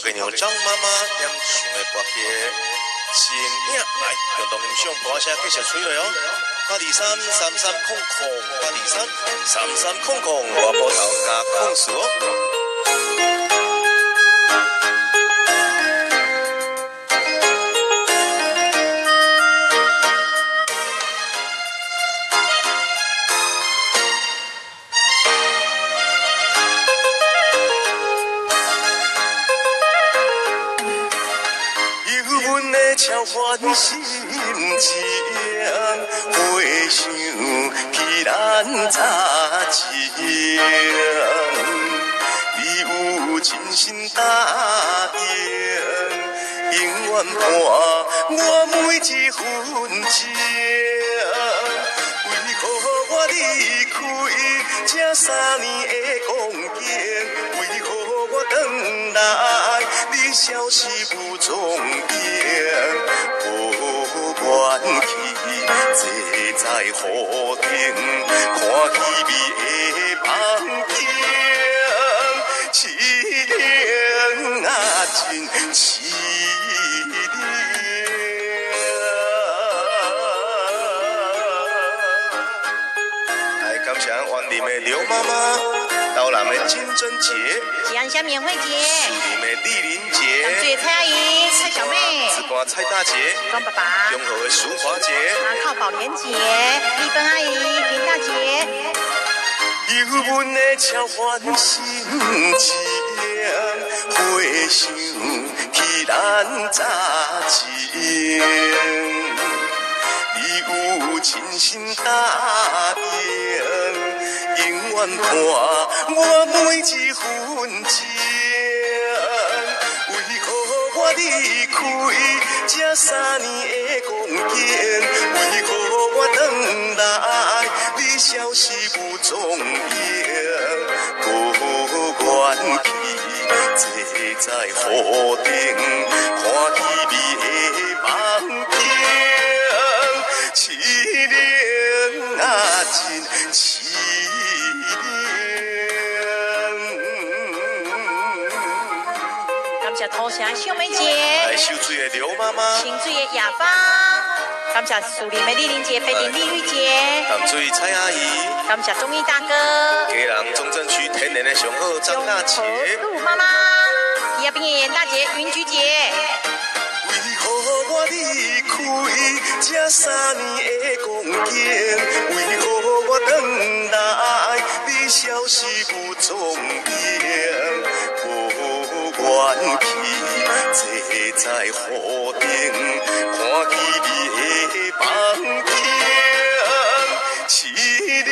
頭家娘張媽媽點唱的歌曲《情影》，來，共同欣賞，歌聲繼續吹落哦。823-3300，823-3300，外埔頭加04哦。超凡心情，回想起咱早前，你有真心答應，永遠伴我每一分鐘。為何我離開這3年的光景？為何我轉來，你消失無蹤影？無願去，坐在雨頂，看稀微的夢境，淒涼啊，真淒涼。來，感謝員林的劉媽媽，斗南的金珍姐，吉安鄉免慧姐，樹林的麗玲姐，淡水的蔡阿姨、蔡小妹，紫瓜蔡大姐，莊爸爸，永和的淑華姐，阿靠寶蓮姐、麗芬阿姨、林大姐。油溫的超凡心情，回想起咱早前，你有真心答應，永遠伴我每一分鐘。為何我離開這3年的光景？為何我轉來，你消失無蹤影？無願去，坐在雨頂，看稀微的夢境，淒涼啊，真淒涼。感謝土城秀美姐，來秀水的劉媽媽，清水的雅芳，感謝樹林的麗玲姐、白頂麗玉姐，淡水蔡阿姨，感謝中醫大哥，基隆中正區天然的上好張大姐，陸媽媽，宜亞冰演員大姐雲菊姐。為何我離開這3年的光景？為何我轉來，你消失無蹤影？無願去，坐在雨頂，看稀微的夢境，淒涼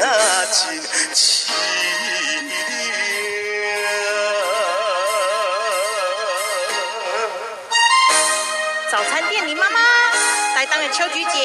啊，真淒涼。早餐店林媽媽，台東的秋菊姐。